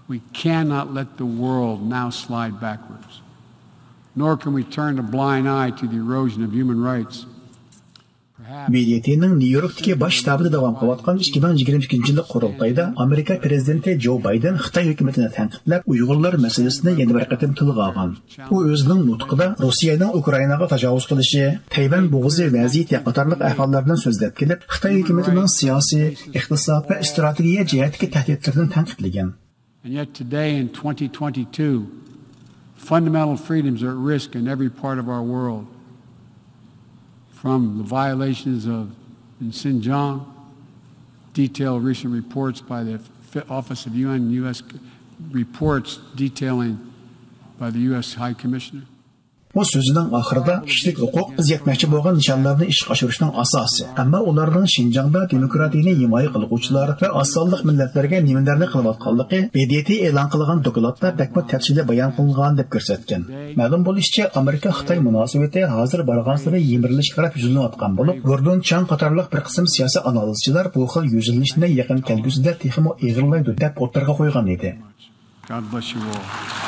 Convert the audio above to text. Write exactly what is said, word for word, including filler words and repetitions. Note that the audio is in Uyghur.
We cannot let the world now slide backwards, nor can we turn a blind eye to the erosion of human rights. بې دې تېنىڭ نيۇ يوركتىكى باش شتابىدا داۋام قىلىۋاتقان ئىككى مىڭ يىگىرمە ئىككىنچى يىللىق قۇرۇلتايدا ئامېرىكا پىرېزىدېنتى جو بايدېن خىتاي ھۆكۈمىتىنى تەنقىدلەپ، ئۇيغۇرلار مەسىلىسىنى يەنە بىر قېتىم تىلغا ئالغان. ئۇ ئۆزىنىڭ نۇتقىدا روسىيەنىڭ ئۇكرائىناغا تاجاۋۇز قىلىشى، تەيۋەن بوغۇزى ۋەزىيىتى قاتارلىق ئەھۋاللاردىن سۆزلەپ كېلىپ، خىتاي ھۆكۈمىتىنىڭ سىياسىي، ئىقتىساد ۋە ئىستراتېگىيە جەھەتتىكى تەھدىتلىرىنى تەنقىدلىگەن. And yet today in twenty twenty-two, fundamental freedoms are at risk in every part of our world. From the violations of in Xinjiang, detailed recent reports by the Office of U N U S reports detailing by the U S High Commissioner. ئۇ سۆزىنىڭ ئاخىرىدا كىشىلىك ھوقۇق بىز يەتمەكچى بولغان نىشانلارنى ئىشقا ئاشۇرۇشنىڭ ئاساسى، ئەمما ئۇلارنىڭ شىنجاڭدا دېموكراتىيىنى ھىمايە قىلغۇچىلار ۋە ئاز سانلىق مىللەتلەرگە نېمىلەرنى قىلىۋاتقانلىقى بې دې تې ئېلان قىلغان دوكلاتتا بەكمۇ تەپسىلىي بايان قىلىنغان دەپ كۆرسەتكەن. مەلۇم بولۇشىچە، ئامېرىكا-خىتاي مۇناسىۋىتى ھازىر بارغانسېرى يىمىرىلىشكە قاراپ يۈزلىنىۋاتقان بولۇپ، گوردون چاڭ قاتارلىق بىر قىسىم سىياسىي ئانالىزچىلار بۇ خىل يۈزلىنىشنى يېقىن كەلگۈسىدە تېخىمۇ ئېغىرلايدۇ دەپ ئوتتۇرىغا قويغان ئىدى. God bless you all.